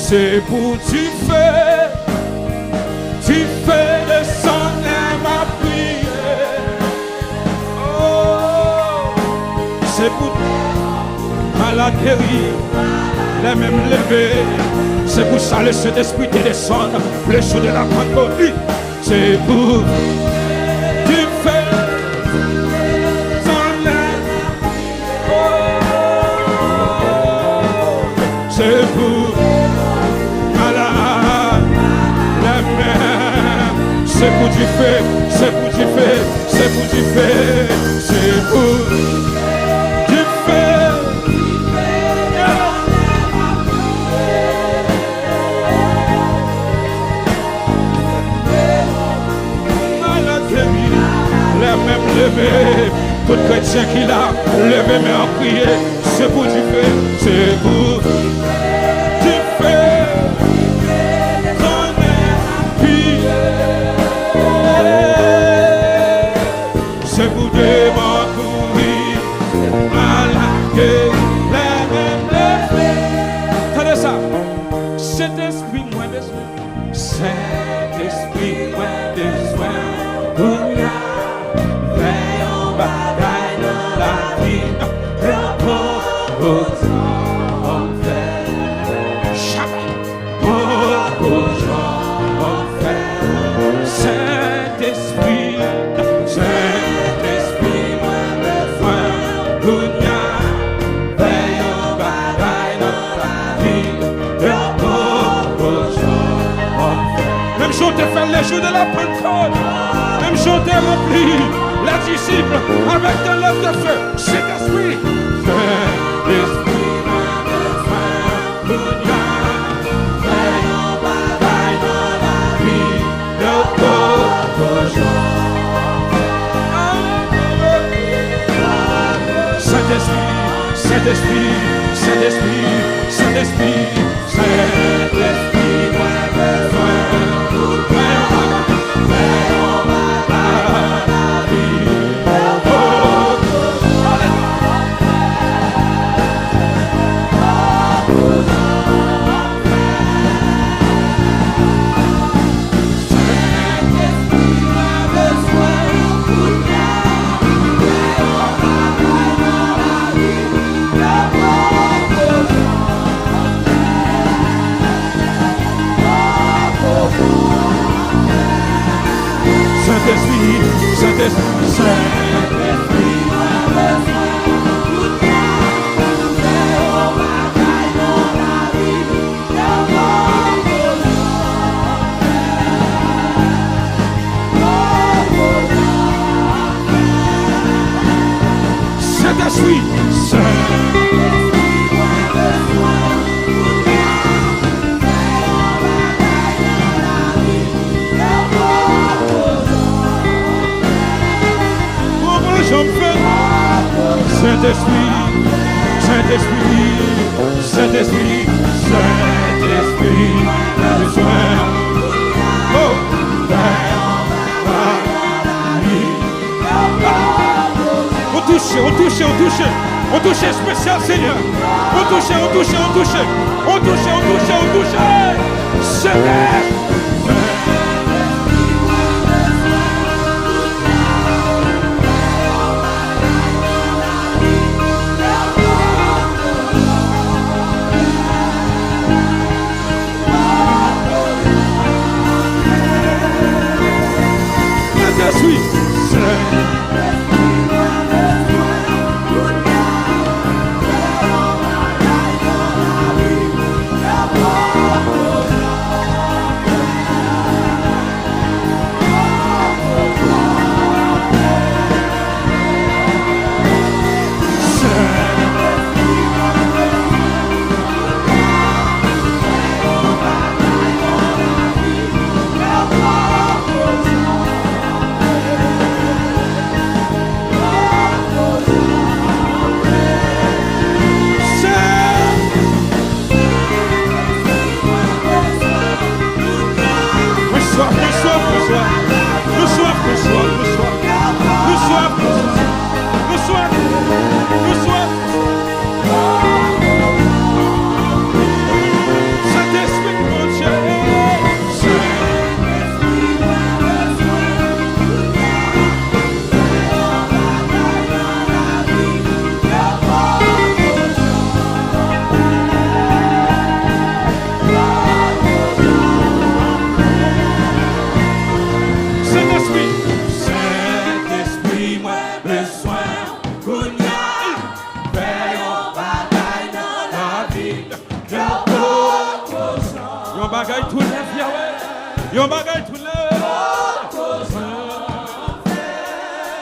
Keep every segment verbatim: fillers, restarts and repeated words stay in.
Se pou dife, dife desann lè m ap priye. Oh, se pou malad geri, lè men m leve. Se pou sa Lesentespri te desann le jou de la Pantekote. Se pou dife, san lè, oh, se pou malad, lè men, se pou dife, se pou dife, se pou dife, se pou dife. Malad geri, lè men m leve. Tout kretyen ki la, leve men an priye. Se pou dife, se pou dife. Tonnè ap kriye. Se pou demon kouri, malad geri, lè men m leve. Tande sa. Sentespri, mwen bezwen. Sentespri, mwen bezwen. Kounye a, fè yon bagay nan lavi m. Yon pwopo zanm fè. Chaba. Poko janm fè. Sentespri, Sentespri, mwen bezwen kounye a. Fè yon bagay nan lavi m. Yo poko janm fè. Menm jan w te fè le jou de la Pantekote, menm jan w te ranpli lè disip avèk de lèv de fe. Sentespri, Sentespri, mwen bezwen kounye a, fè yon bagay nan lavi m, yo poko janm. Sentespri, Sentespri, Sentespri, Sentespri, Sentespri, mwen bezwen ou fè yon bagay, fè yon bagay nan lavi m. Oh, oh, oh. Sentespri, Sentespri, Sentespri. Sentespri, Sentespri, mwen bezwen ou kounye a. Fè yon bagay nan lavi m. Poko janm fè. Sentespri, Sentespri, Sentespri, Sentespri, mwen bezwen. Oh, fè yon bagay nan lavi m. On touche, on touche, on touche. On touche espesyal, Senyè. On touche, on touche, on touche. On touche, on touche, on touche. Senyè. Sentespri. Yon bagay tou nèf, Yahweh. Yon bagay tou nèf.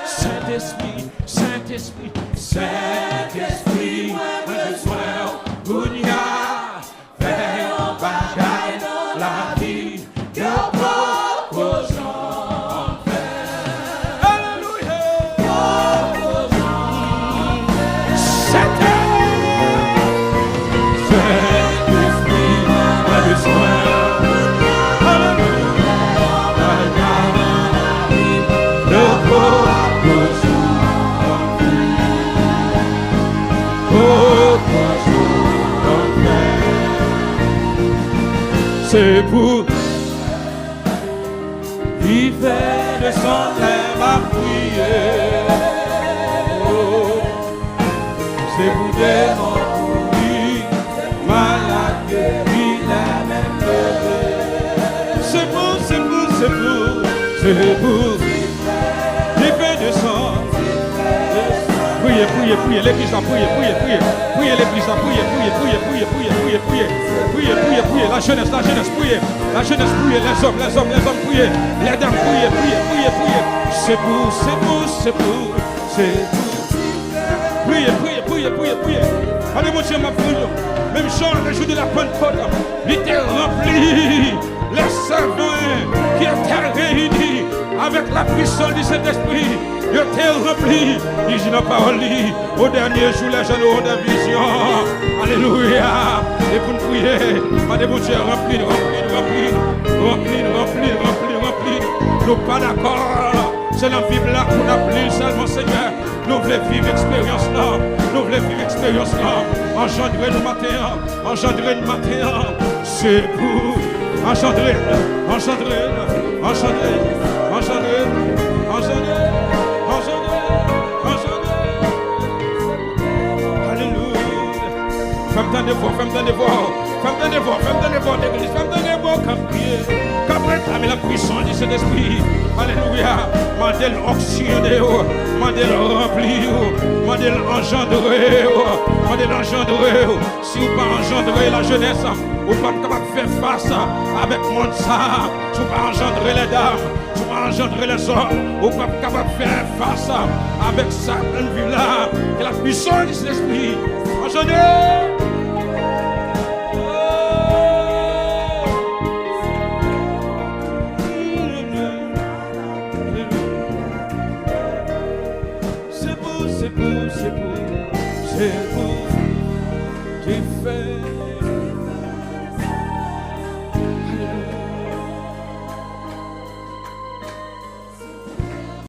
Sentespri, Sentespri, Sentespri, mwen bezwen w kounye a. Fè yon bagay nan lavi yo poko janm fè. Alelouya. Poko janm fè. Sentespri, Sentespri, mwen bezwen. Alelouya. Fè yon bagay nan lavi yo poko janm fè. Poko janm fè. Se pou li fè desann lè m ap priye. Oh, se pou demon kouri, malad geri, lè menm leve. Se pou, se pou, se pou, se pou. Li fè desann. Priye, priye, priye, legliz la, priye, priye, priye. Priye, legliz la, priye, priye, priye. Priye, priye, priye, lajenès, lajenès, priye. Lajenès, priye, lèzòm, lèzòm, lèzòm, priye. Lèdam, priye, priye, priye, priye. Se pou, se pou, se pou, se pou. Priye, priye, priye, priye, priye. Gade Bondye m ap di nou. Menm jan le jou de la Pentecôte, li te ranpli les servants qui étaient réunis avec la puissance du Saint-Esprit. Yo te ranpli, li di nan pawòl li, au dernier jour, les gens auront des visions. Alelouya. E pou n priye, mande Bondye ranpli, ranpli, ranpli, ranpli, ranpli, ranpli, ranpli. Nou pa dakò. Se nan Bib la pou n ap li l sèlman, Senyè. Nou vle viv eksperyans lan. Nou vle viv eksperyans lan. Anjandre nou maten an. Anjandre nou maten an. Se pou anjandre, anjandre, anjandre, anjandre, anjandre, anjandre, anjandre. Alelouya. Fè m tande vwa, fè m tande vwa. Fè m tande vwa, fè m tande vwa, legliz, fè m tande vwa k ap kriye, k ap reklame la puissance du Saint-Esprit. Alelouya. Mande l onksyone w, mande l ranpli w, mande l anjandre w, mande l anjandre w. Si w pa anjandre lajenès, ou p ap kapab fè fas avèk mond sa. Si w pa anjandre lèdam, si w pa anjandre lèzòm, ou p ap kapab fè fas avèk sa n ap viv la. Que la puissance du Saint-Esprit anjandre. Se pou, se pou, se pou, se pou ki fè.